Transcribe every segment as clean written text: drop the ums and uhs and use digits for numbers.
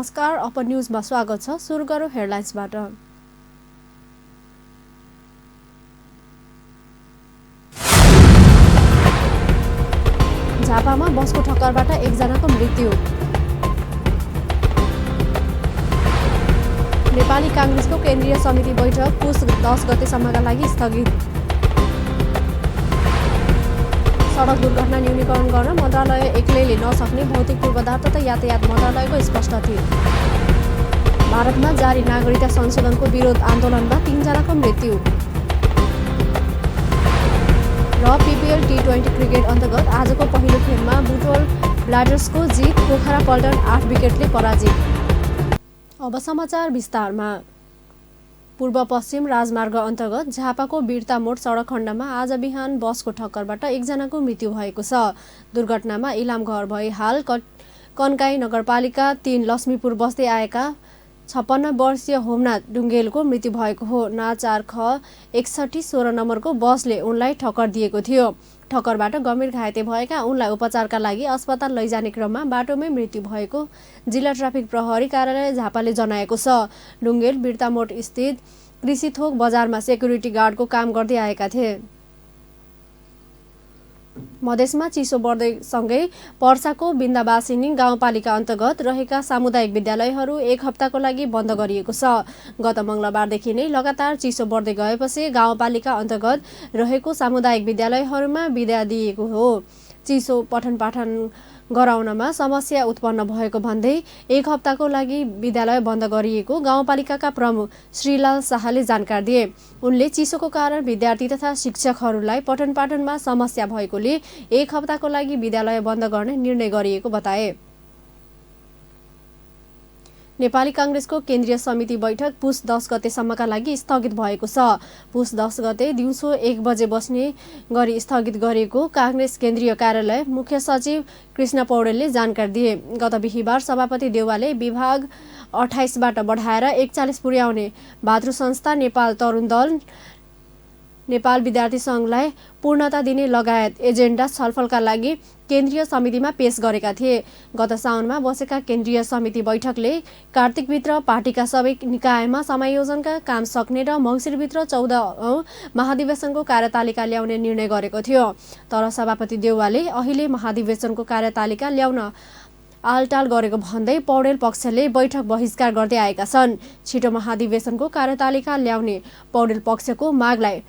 नमस्कार, अपन न्यूजमा स्वागत छ। सुरु गरौँ हेडलाइन्सबाट। झापामा बसको ठक्करबाट एकजनाको मृत्यु। नेपाली कांग्रेसको केन्द्रीय समिति बैठक पुस 10 गतेसम्मका लागि स्थगित। सडक दुर्घटना न्यूनीकरण गर्न मन्त्रालय एक्लैले नसक्ने भौतिक पूर्वाधार तथा यातायात मन्त्रालयको स्पष्ट थियो। भारतमा जारी नागरिकता संशोधनको विरोध आन्दोलनमा 3 जनाको मृत्यु। र पीपीएल टी20 क्रिकेट अन्तर्गत आजको पहिलो खेलमा बुटवल ब्लाडर्सको जित, पोखरा पल्टन 8 विकेटले पराजित। अब समाचार विस्तारमा। पूर्व पश्चिम राजमार्ग अन्तर्गत झापाको वीरता मोड सडक खण्डमा आज बिहान बसको ठक्करबाट एकजनाको मृत्यु भएको छ। दुर्घटनामा इलाम घर भई हाल कन्काई नगरपालिका 3 लक्ष्मीपुर बस्दै आएका 56 वर्षीय होमनाथ ढुङ्गेलको मृत्यु भएको हो। ना4 ख 61 16 नम्बरको बसले उनलाई ठक्कर दिएको थियो। ठक्करबाट गम्भीर घाइते भएका उनलाई उपचारका लागि अस्पताल लैजाने क्रममा बाटोमै मृत्यु भएको जिल्ला ट्राफिक प्रहरी कार्यालय झापाले जनाएको छ। ढुङ्गेल वीरतामोड स्थित कृषि थोक बजारमा सेक्युरिटी गार्डको काम गर्दै आएका थिए। मधेसमा चिसो बढ्दैसँगै पर्साको बिन्दावासिनी गाउँपालिका अन्तर्गत रहेका सामुदायिक विद्यालयहरू 1 हप्ताको लागि बन्द गरिएको छ। गत मङ्गलबारदेखि नै लगातार चिसो बढ्दै गएपछि गाउँपालिका अन्तर्गत रहेको सामुदायिक विद्यालयहरूमा बिदा दिएको हो। चिसो पठन पाठन गराउनमा समस्या उत्पन्न भएको भन्दै 1 हप्ताको लागि विद्यालय बन्द गरिएको गाउँपालिकाका प्रमुख श्रीलाल शाहले जानकारी दिए। उनले चिसोको कारण विद्यार्थी तथा शिक्षकहरूलाई पठन पाठनमा समस्या भएकोले 1 हप्ताको लागि विद्यालय बन्द गर्ने निर्णय गरिएको बताए। नेपाली कांग्रेसको केन्द्रीय समिति बैठक पुस 10 गतेसम्मका लागि स्थगित भएको छ। पुस 10 गते दिउँसो 1 बजे बस्ने गरी स्थगित गरेको कांग्रेस केन्द्रीय कार्यालय मुख्य सचिव कृष्ण पौडेलले जानकारी दिए। गत बिहीबार सभापति देउवाले विभाग 28 बाट बढाएर 41 पुर्याउने भातृ संस्था नेपाल तरुण दल, नेपाल विद्यार्थी संघलाई पूर्णता दिने लगायत एजेन्डा छलफलका लागि केन्द्रीय समितिमा पेश गरेका थिए। गत साउनमा बसेका केन्द्रीय समिति बैठकले कार्तिकभित्र पार्टीका सबै निकायमा समायोजनका काम सक्ने र मङ्सिरभित्र 14औं महाधिवेशनको कार्यतालिका ल्याउने निर्णय गरेको थियो। तर सभापति देउवाले अहिले महाधिवेशनको कार्यतालिका ल्याउन आलटाल गरेको भन्दै पौडेल पक्षले बैठक बहिष्कार गर्दै आएका छन्। छिटो महाधिवेशनको कार्यतालिका ल्याउने पौडेल पक्षको मागलाई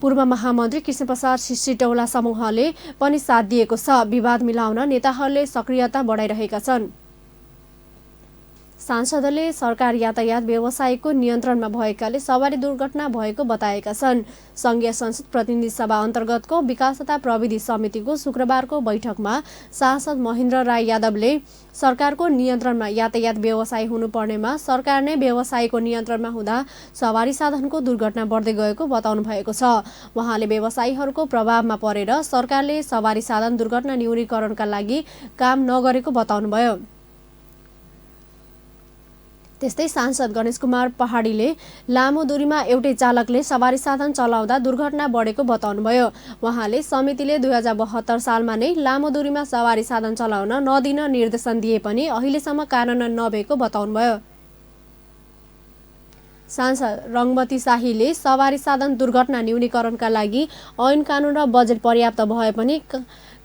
पूर्व महामन्त्री कृष्णप्रसाद सिटौला समूहले पनि साथ दिएको छ। विवाद मिलाउन नेताहरूले सक्रियता बढाइरहेका छन्। सांसदले सरकार यातायात व्यवसायको नियन्त्रणमा भएकाले सवारी दुर्घटना भएको बताएका छन्। संघीय संसद प्रतिनिधि सभा अन्तर्गतको विकास तथा प्रविधि समितिको शुक्रबारको बैठकमा सांसद महेन्द्र राय यादवले सरकारको नियन्त्रणमा यातायात व्यवसाय हुनुपर्नेमा सरकार नै व्यवसायको नियन्त्रणमा हुँदा सवारी साधनको दुर्घटना बढ्दै गएको बताउनु भएको छ। उहाँले व्यवसायीहरूको प्रभावमा परेर सरकारले सवारी साधन दुर्घटना न्यूनीकरणका लागि काम नगरेको बताउनुभयो। त्यस्तै सांसद गणेश कुमार पहाडीले लामो दूरीमा एउटै चालकले सवारी साधन चलाउँदा दुर्घटना बढेको बताउनुभयो। उहाँले समितिले 2072 सालमा नै लामो दूरीमा सवारी साधन चलाउन नदिन निर्देशन दिए पनि अहिलेसम्म कार्यान्वयन नभएको बताउनुभयो। सांसद रङ्गमती शाहीले सवारी साधन दुर्घटना न्यूनीकरणका लागि ऐन कानुन र बजेट पर्याप्त भए पनि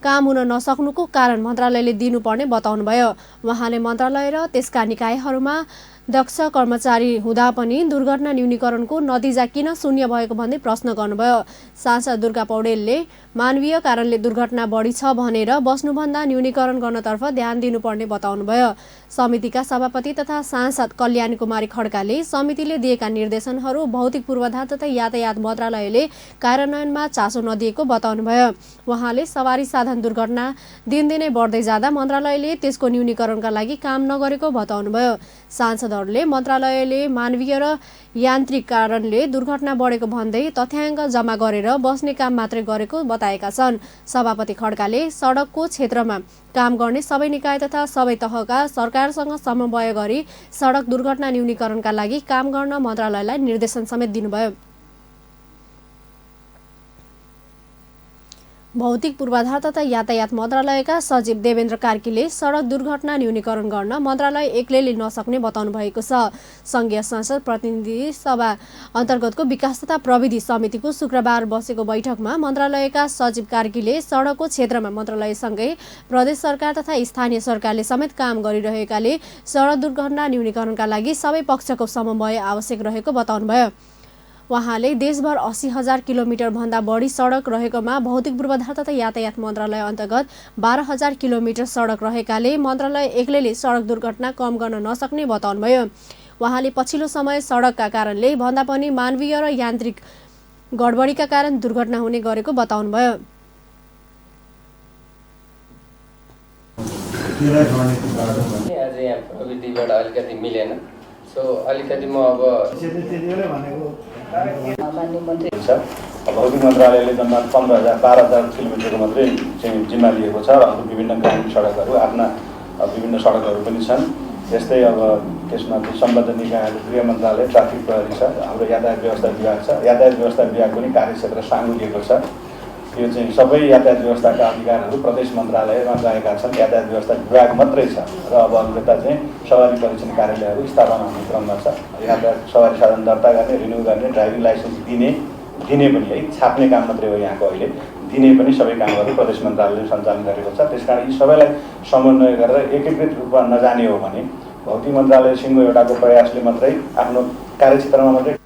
काम हुन नसक्नुको कारण मन्त्रालयले दिनुपर्ने बताउनुभयो। उहाँले मन्त्रालय र त्यसका निकायहरूमा दक्ष कर्मचारी हुँदा पनि दुर्घटना न्यूनीकरणको नतिजा किन शून्य भएको भन्दै प्रश्न गर्नुभयो। सांसद दुर्गा पौडेलले मानवीय कारणले दुर्घटना बढी छ भनेर बस्नुभन्दा न्यूनीकरण गर्नतर्फ ध्यान दिनुपर्ने बताउनुभयो। समितिका सभापति तथा सांसद कल्याणी कुमारी खड्काले समितिले दिएका निर्देशनहरू भौतिक पूर्वाधार तथा यातायात मन्त्रालयले कार्यान्वयनमा चासो नदिएको बताउनुभयो। उहाँले सवारी साधन दुर्घटना दिनदिनै बढ्दै जाँदा मन्त्रालयले त्यसको न्यूनीकरणका लागि काम नगरेको बताउनुभयो। सांसदहरूले मन्त्रालयले मानवीय र यान्त्रिक कारणले दुर्घटना बढेको भन्दै तथ्याङ्क जम्मा गरेर बस्ने काम मात्रै गरेको बताएका छन्। सभापति खड्काले सडकको क्षेत्रमा काम गर्ने सबै निकाय तथा सबै तहका सरकारसँग समन्वय गरी सडक दुर्घटना न्यूनीकरणका लागि काम गर्न मन्त्रालयलाई निर्देशन समेत दिनुभयो। भौतिक पूर्वाधार तथा यातायात मन्त्रालयका सचिव देवेन्द्र कार्कीले सडक दुर्घटना न्यूनीकरण गर्न मन्त्रालय एक्लैले नसक्ने बताउनु भएको छ। संघीय संसद प्रतिनिधि सभा अन्तर्गतको विकास तथा प्रविधि समितिको शुक्रबार बसेको बैठकमा मन्त्रालयका सचिव कार्कीले सडकको क्षेत्रमा मन्त्रालयसँगै प्रदेश सरकार तथा स्थानीय सरकारले समेत काम गरिरहेकाले सडक दुर्घटना न्यूनीकरणका लागि सबै पक्षको समन्वय आवश्यक रहेको बताउनुभयो। उहाँले देशभर 80,000 किलोमिटर भन्दा बढी सडक रहेकोमा भौतिक पूर्वाधार तथा यातायात मन्त्रालय अन्तर्गत 12,000 किलोमिटर सडक रहेकाले मन्त्रालय एक्लैले सडक दुर्घटना कम गर्न नसक्ने बताउनुभयो। उहाँले पछिल्लो समय सडकका कारणले भन्दा पनि मानवीय र यान्त्रिक गडबडीका कारण दुर्घटना हुने गरेको बताउनुभयो। आज यहाँ प्रविधिबाट अलिकति मिलेन, सो अलिकति म अब भौतिक मन्त्रालयले जम्मा 12,000 किलोमिटरको मात्रै चाहिँ जिम्मा लिएको छ र अरू विभिन्न ग्रामीण सडकहरू आफ्ना विभिन्न सडकहरू पनि छन्। त्यस्तै अब त्यसमा सम्बद्ध निकायहरू गृह मन्त्रालय, ट्राफिक प्रहरी छ, हाम्रो यातायात व्यवस्था विभाग छ। यातायात व्यवस्था विभाग पनि कार्यक्षेत्र साँगुरिएको छ। यो चाहिँ सबै यातायात व्यवस्थाका अधिकारहरू प्रदेश मन्त्रालयमा गएका छन्। यातायात व्यवस्था विभाग मात्रै छ र अब अरूता चाहिँ सवारी परीक्षण कार्यालयहरू स्थापना हुने क्रममा छ। यातायात सवारी साधन दर्ता गर्ने, रिन्यू गर्ने, ड्राइभिङ लाइसेन्स दिने पनि है, छाप्ने काम मात्रै हो यहाँको, अहिले दिने पनि सबै कामहरू प्रदेश मन्त्रालयले सञ्चालन गरेको छ। त्यसकारण यी सबैलाई समन्वय गरेर एकीकृत रूपमा नजाने हो भने भौतिक मन्त्रालय सिङ्गो एउटाको प्रयासले मात्रै आफ्नो कार्यक्षेत्रमा मात्रै।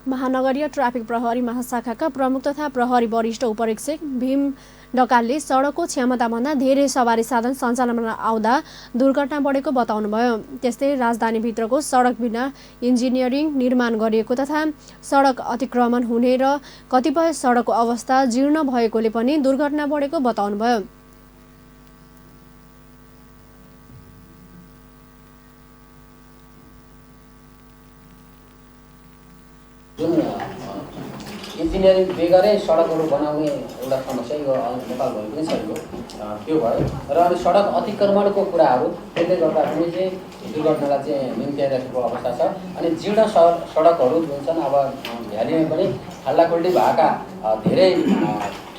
महानगरीय ट्राफिक प्रहरी महाशाखाका प्रमुख तथा प्रहरी वरिष्ठ उपरीक्षक भीम ढकालले सडकको क्षमताभन्दा धेरै सवारी साधन सञ्चालनमा आउँदा दुर्घटना बढेको बताउनुभयो। त्यस्तै राजधानीभित्रको सडक बिना इन्जिनियरिङ निर्माण गरिएको तथा सडक अतिक्रमण हुने र कतिपय सडकको अवस्था जीर्ण भएकोले पनि दुर्घटना बढेको बताउनुभयो। जुन इन्जिनियरिङ बेगरै सडकहरू बनाउने एउटा समस्या यो नेपालभरि पनि छ, त्यो भयो र अनि सडक अतिक्रमणको कुराहरू त्यसले गर्दा पनि चाहिँ दुर्घटनालाई चाहिँ निम्त्याइरहेको अवस्था छ। अनि जीर्ण सडकहरू जुन छन्, अब भ्यालीमा पनि खाल्डाखुल्डी भएका धेरै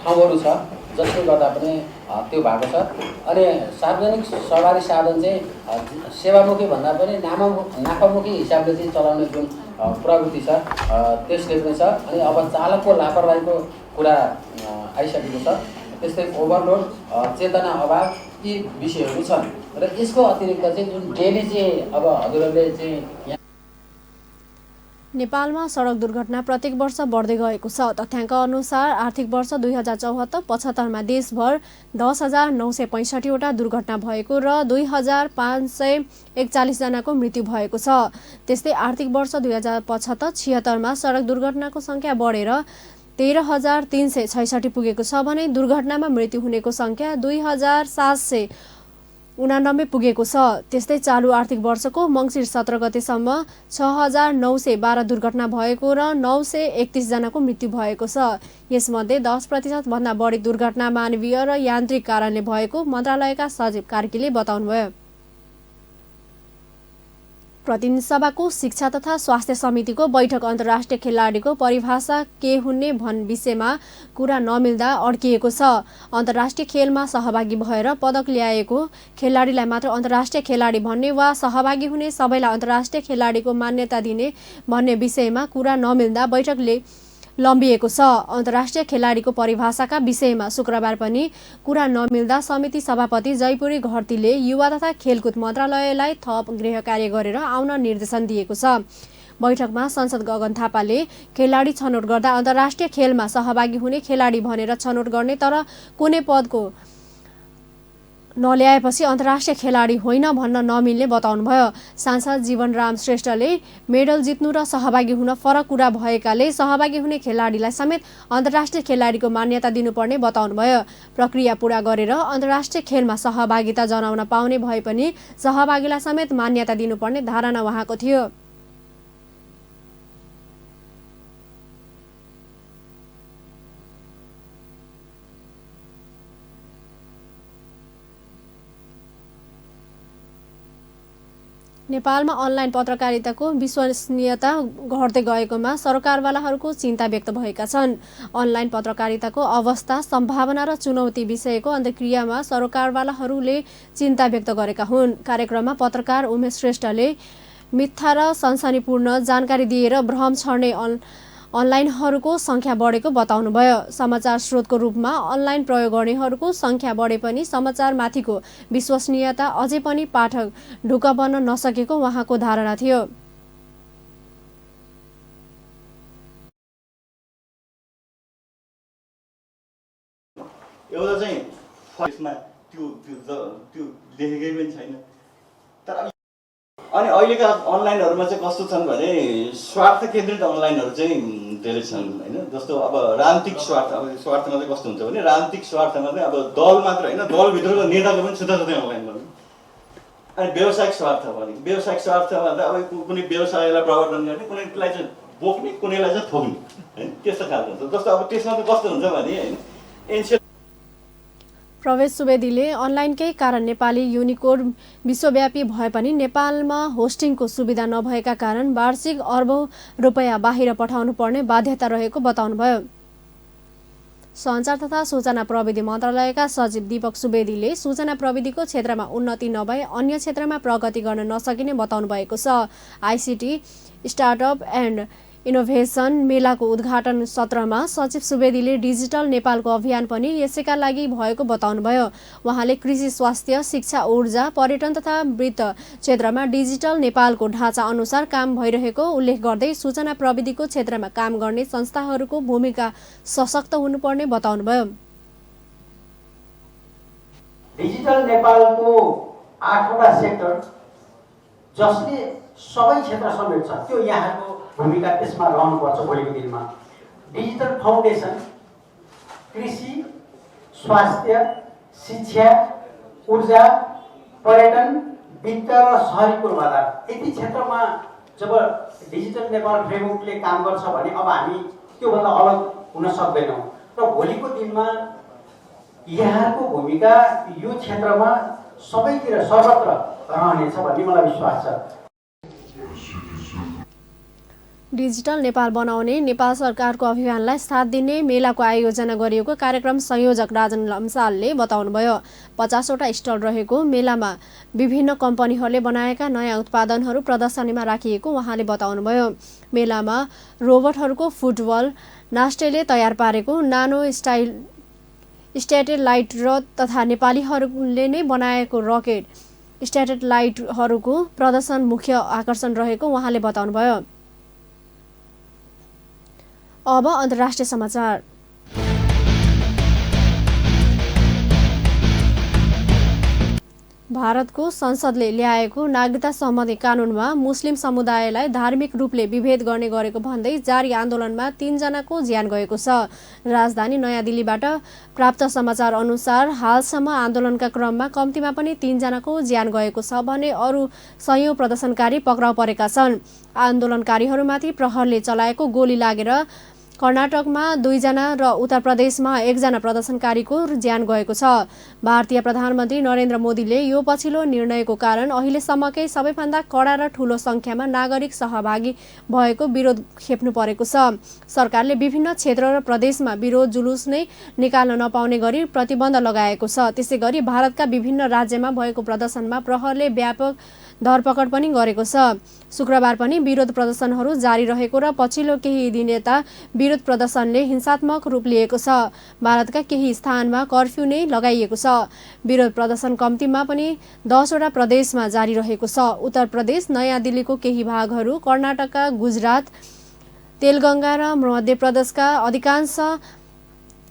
ठाउँहरू छ जसले गर्दा पनि त्यो भएको छ। अनि सार्वजनिक सवारी साधन चाहिँ सेवामुखी भन्दा पनि नाफामुखी हिसाबले चाहिँ चलाउने जुन प्रवृत्ति छ त्यसले पनि छ। अनि अब चालकको लापरवाहीको कुरा आइसकेको छ। त्यस्तै ओभरलोड, चेतना अभाव, यी विषयहरू छन् र यसको अतिरिक्त चाहिँ जुन डेली चाहिँ अब हजुरहरूले चाहिँ नेपालमा सडक दुर्घटना प्रत्येक वर्ष बढ्दै गएको छ। तथ्याङ्क अनुसार आर्थिक वर्ष 2074-75 देशभर 10,965 वटा दुर्घटना भएको र 2,541 जनाको मृत्यु भएको छ। त्यस्तै आर्थिक वर्ष 2075-76 सडक दुर्घटनाको सङ्ख्या बढेर 13,366 पुगेको छ भने दुर्घटनामा मृत्यु हुनेको सङ्ख्या 2,789 पुगेको छ। त्यस्तै चालु आर्थिक वर्षको मङ्सिर 17 गतेसम्म 6,912 दुर्घटना भएको र 931 जनाको मृत्यु भएको छ। यसमध्ये 10% भन्दा बढी दुर्घटना मानवीय र यान्त्रिक कारणले भएको मन्त्रालयका सचिव कार्कीले बताउनुभयो। प्रतिनिधि सभाको शिक्षा तथा स्वास्थ्य समितिको बैठक अन्तर्राष्ट्रिय खेलाडीको परिभाषा के हुने विषयमा कुरा नमिल्दा अड्किएको छ। अन्तर्राष्ट्रिय खेलमा सहभागी भएर पदक ल्याएको खेलाडीलाई मात्र अन्तर्राष्ट्रिय खेलाडी भन्ने वा सहभागी हुने सबैलाई अन्तर्राष्ट्रिय खेलाडीको मान्यता दिने भन्ने विषयमा कुरा नमिल्दा बैठकले लम्बिएको छ। अन्तर्राष्ट्रिय खेलाडीको परिभाषाका विषयमा शुक्रबार पनि कुरा नमिल्दा समिति सभापति जयपुरी घरतीले युवा तथा खेलकुद मन्त्रालयलाई थप गृह कार्य गरेर आउन निर्देशन दिएको छ। बैठकमा सांसद गगन थापाले खेलाडी छनौट गर्दा अन्तर्राष्ट्रिय खेलमा सहभागी हुने खेलाडी भनेर छनौट गर्ने तर कुनै पदको नल्याएपछि अन्तर्राष्ट्रिय खेलाडी होइन भन्न नमिल्ने बताउनुभयो। सांसद जीवनराम श्रेष्ठले मेडल जित्नु र सहभागी हुन फरक कुरा भएकाले सहभागी हुने खेलाडीलाई समेत अन्तर्राष्ट्रिय खेलाडीको मान्यता दिनुपर्ने बताउनुभयो। प्रक्रिया पूरा गरेर अन्तर्राष्ट्रिय खेलमा सहभागिता जनाउन पाउने भए पनि सहभागीलाई समेत मान्यता दिनुपर्ने धारणा उहाँको थियो। नेपालमा अनलाइन पत्रकारिताको विश्वसनीयता घट्दै गएकोमा सरकारवालाहरूको चिन्ता व्यक्त भएका छन्। अनलाइन पत्रकारिताको अवस्था, सम्भावना र चुनौती विषयको अन्तर्क्रियामा सरकारवालाहरूले चिन्ता व्यक्त गरेका हुन्। कार्यक्रममा पत्रकार उमेश श्रेष्ठले मिथ्या र सनसनीपूर्ण जानकारी दिएर भ्रम छर्ने अनलाइनहरूको सङ्ख्या बढेको बताउनुभयो। समाचार स्रोतको रूपमा अनलाइन प्रयोग गर्नेहरूको सङ्ख्या बढे पनि समाचारमाथिको विश्वसनीयता अझै पनि पाठक ढुक्क बन्न नसकेको उहाँको धारणा थियो। एउटा चाहिँ यसमा त्यो लेखेकै पनि छैन। तर अनि अहिलेका अनलाइनहरूमा चाहिँ कस्तो छन् भने स्वार्थ केन्द्रित अनलाइनहरू चाहिँ धेरै छन् होइन। जस्तो अब राजनीतिक स्वार्थ, अब स्वार्थमा चाहिँ कस्तो हुन्छ भने राजनीतिक स्वार्थमा चाहिँ अब दल मात्र होइन, दलभित्रको नेताको पनि छुट्टा अनलाइन गर्नु। अनि व्यावसायिक स्वार्थ भने व्यावसायिक स्वार्थमा चाहिँ अब कुनै व्यवसायलाई प्रवर्तन गर्ने, कुनैलाई चाहिँ बोक्ने, कुनैलाई चाहिँ थोक्ने होइन, त्यस्तो खालको हुन्छ। जस्तो अब त्यसमा चाहिँ कस्तो हुन्छ भने होइन, एनसिएल प्रवेश सुवेदीले अनलाइनकै कारण नेपाली युनिकोड विश्वव्यापी भए पनि नेपालमा होस्टिङको सुविधा नभएका कारण वार्षिक अर्बौं रुपैयाँ बाहिर पठाउनु पर्ने बाध्यता रहेको बताउनुभयो। सञ्चार तथा सूचना प्रविधि मन्त्रालयका सचिव दीपक सुवेदीले सूचना प्रविधिको क्षेत्रमा उन्नति नभए अन्य क्षेत्रमा प्रगति गर्न नसकिने बताउनु भएको छ। आइसिटी स्टार्टअप एन्ड इनोभेसन मेलाको उद्घाटन सत्रमा सचिव सुवेदीले डिजिटल नेपालको अभियान पनि यसैका लागि भएको बताउनुभयो। उहाँले कृषि, स्वास्थ्य, शिक्षा, ऊर्जा, पर्यटन तथा वित्त क्षेत्रमा डिजिटल नेपालको ढाँचा अनुसार काम भइरहेको उल्लेख गर्दै सूचना प्रविधिको क्षेत्रमा काम गर्ने संस्थाहरूको भूमिका सशक्त हुनुपर्ने बताउनुभयो। डिजिटल नेपालको 8वटा सेक्टर जसले सबै क्षेत्र समेट्छ, त्यो यहाँको भूमिका त्यसमा रहनुपर्छ। भोलिको दिनमा डिजिटल फाउन्डेसन कृषि, स्वास्थ्य, शिक्षा, ऊर्जा, पर्यटन, वित्त र शहरी पूर्वाधार यति क्षेत्रमा जब डिजिटल नेपाल फ्रेमवर्कले काम गर्छ भने अब हामी त्योभन्दा अलग हुन सक्दैनौँ। र भोलिको दिनमा यहाँको भूमिका यो क्षेत्रमा सबैतिर सर्वत्र रहनेछ भन्ने मलाई विश्वास छ। डिजिटल नेपाल बनाउने नेपाल सरकारको अभियानलाई साथ दिने मेलाको आयोजना गरिएको कार्यक्रम संयोजक राजन लम्सालले बताउनुभयो। 50वटा स्टल रहेको मेलामा विभिन्न कम्पनीहरूले बनाएका नयाँ उत्पादनहरू प्रदर्शनीमा राखिएको उहाँले बताउनुभयो। मेलामा रोबोटहरूको फुटबल, नास्टेले तयार पारेको नानो स्ट्याटेलाइट र तथा नेपालीहरूले नै बनाएको रकेट स्ट्याटेलाइटहरूको प्रदर्शन मुख्य आकर्षण रहेको उहाँले बताउनुभयो। अब अन्तर्राष्ट्रिय समाचार। भारतको संसदले ल्याएको नागरिकता सम्बन्धी कानुनमा मुस्लिम समुदायलाई धार्मिक रूपले विभेद गर्ने गरेको भन्दै जारी आन्दोलनमा 3 जनाको ज्यान गएको छ। राजधानी नयाँ दिल्लीबाट प्राप्त समाचार अनुसार हालसम्म आन्दोलनका क्रममा कम्तीमा पनि 3 जनाको ज्यान गएको छ भने अरू सयौं प्रदर्शनकारी पक्राउ परेका छन्। आन्दोलनकारीहरूमाथि प्रहरले चलाएको गोली लागेर कर्नाटकमा 2 जना र उत्तर प्रदेशमा 1 जना प्रदर्शनकारीको ज्यान गएको छ। भारतीय प्रधानमन्त्री नरेन्द्र मोदीले यो पछिल्लो निर्णयको कारण अहिलेसम्मकै सबैभन्दा कडा र ठूलो संख्यामा नागरिक सहभागी भएको विरोध खेप्नु परेको छ। सरकारले विभिन्न क्षेत्र र प्रदेशमा विरोध जुलुस नै निकाल्न नपाउने गरी प्रतिबन्ध लगाएको छ। त्यसैगरी भारतका विभिन्न राज्यमा भएको प्रदर्शनमा प्रहरले व्यापक धरपकड पनि गरेको छ। शुक्रबार पनि विरोध प्रदर्शनहरू जारी रहेको र पछिल्लो केही दिन यता विरोध प्रदर्शनले हिंसात्मक रूप लिएको छ। भारतका केही स्थानमा कर्फ्यू नै लगाइएको छ। विरोध प्रदर्शन कम्तीमा पनि 10वटा प्रदेशमा जारी रहेको छ। उत्तर प्रदेश, नयाँ दिल्लीको केही भागहरू, कर्नाटकका, गुजरात, तेलङ्गाना र मध्य प्रदेशका अधिकांश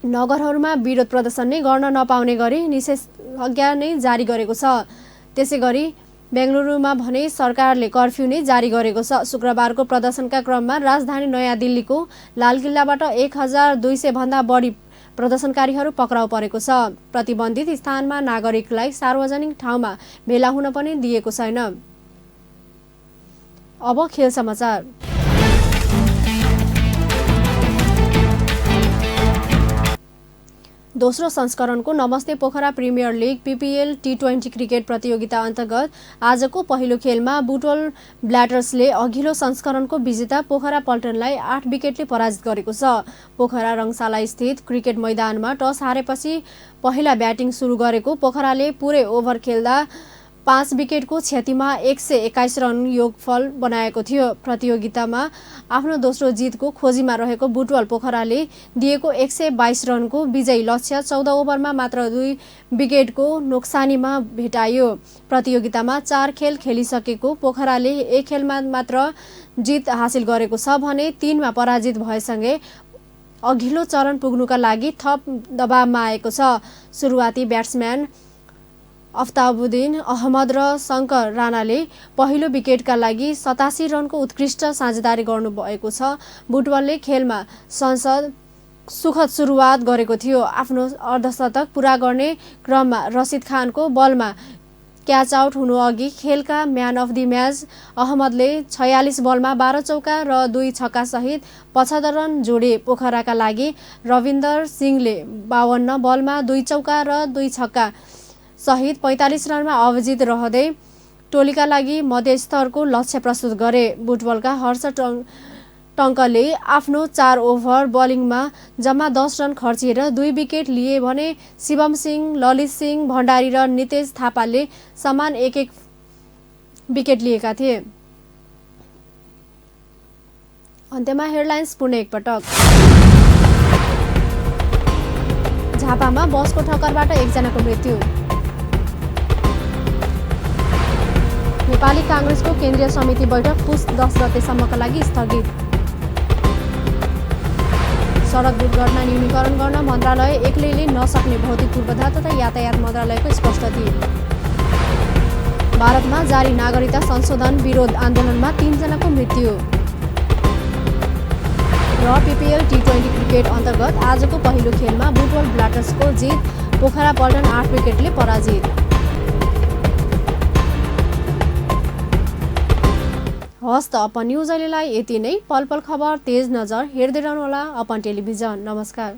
नगरहरूमा विरोध प्रदर्शन नै गर्न नपाउने गरी निषेधाज्ञा नै जारी गरेको छ। त्यसैगरी बेंगलुरुमा भने सरकारले कर्फ्यू नै जारी गरेको छ। शुक्रबारको प्रदर्शनका क्रममा राजधानी नयाँ दिल्लीको लालकिल्लाबाट 1200 भन्दा बढी प्रदर्शनकारीहरू पक्राउ परेको छ। प्रतिबन्धित स्थानमा नागरिकलाई सार्वजनिक ठाउँमा भेला हुन पनि दिएको छैन। अब खेल समाचार। दोस्रो संस्करणको नमस्ते Pokhara premier league PPL T20 cricket प्रतियोगिता अन्तर्गत आजको पहिलो खेलमा बुटवल ब्ल्याटर्सले अघिल्लो संस्करणको विजेता पोखरा पल्टनलाई 8 विकेटले पराजित गरेको छ। पोखरा रङशाला स्थित क्रिकेट मैदानमा टस हारेपछि पहिला ब्याटिङ सुरु गरेको पोखराले पुरै ओभर खेल्दा 5 विकेटको क्षतिमा 121 रन योगफल बनाएको थियो। प्रतियोगितामा आफ्नो दोस्रो जितको खोजीमा रहेको बुटवल पोखराले दिएको 122 रनको विजयी लक्ष्य 14 ओभरमा मात्र 2 विकेटको नोक्सानीमा भेटायो। प्रतियोगितामा 4 खेल खेलिसकेको पोखराले 1 खेलमा मात्र जित हासिल गरेको छ भने 3 मा पराजित भएसँगै अघिल्लो चरण पुग्नुका लागि थप दबावमा आएको छ। सुरुवाती ब्याट्सम्यान अफ्ताबुद्दिन अहमद र शङ्कर राणाले पहिलो विकेटका लागि 87 रनको उत्कृष्ट साझेदारी गर्नुभएको छ। बुटवलले खेलमा सुखद सुरुवात गरेको थियो। आफ्नो अर्धशतक पूरा गर्ने क्रममा रसिद खानको बलमा क्याच आउट हुनुअघि खेलका म्यान अफ द म्याच अहमदले 46 बलमा 12 चौका र 2 छक्का सहित 75 रन जोडे। पोखराका लागि रविन्दर सिंहले 52 बलमा 2 चौका र 2 छक्का सहित 45 रनमा अविजित रहँदै टोलीका लागि मध्यस्तरको लक्ष्य प्रस्तुत गरे। बुटवलका हर्ष टङ्कले आफ्नो 4 ओभर बलिङमा जम्मा 10 रन खर्चिएर 2 विकेट लिए भने शिवम सिंह, ललित सिंह भण्डारी र नितेश थापाले समान 1-1 विकेट लिएका थिए। अन्त्यमा हेडलाइन्स पुनः एकपटक। झापामा बसको ठक्करबाट 1 जनाको मृत्यु। नेपाली कांग्रेसको केन्द्रीय समिति बैठक पुस 10 गतेसम्मका लागि स्थगित। सडक दुर्घटना न्यूनीकरण गर्न मन्त्रालय एक्लैले नसक्ने भौतिक पूर्वाधार तथा यातायात मन्त्रालयको स्पष्टति। भारतमा जारी नागरिकता संशोधन विरोध आन्दोलनमा 3 जनाको मृत्यु। र PPL T20 क्रिकेट अन्तर्गत आजको पहिलो खेलमा बुटवल ब्ल्याटर्सको जित, पोखरा पल्टन 8 विकेटले पराजित। हस्त अपन न्युज अहिलेलाई यति नै। पल पल खबर, तेज नजर हेर्दै रहनुहोला अपन टेलिभिजन। नमस्कार।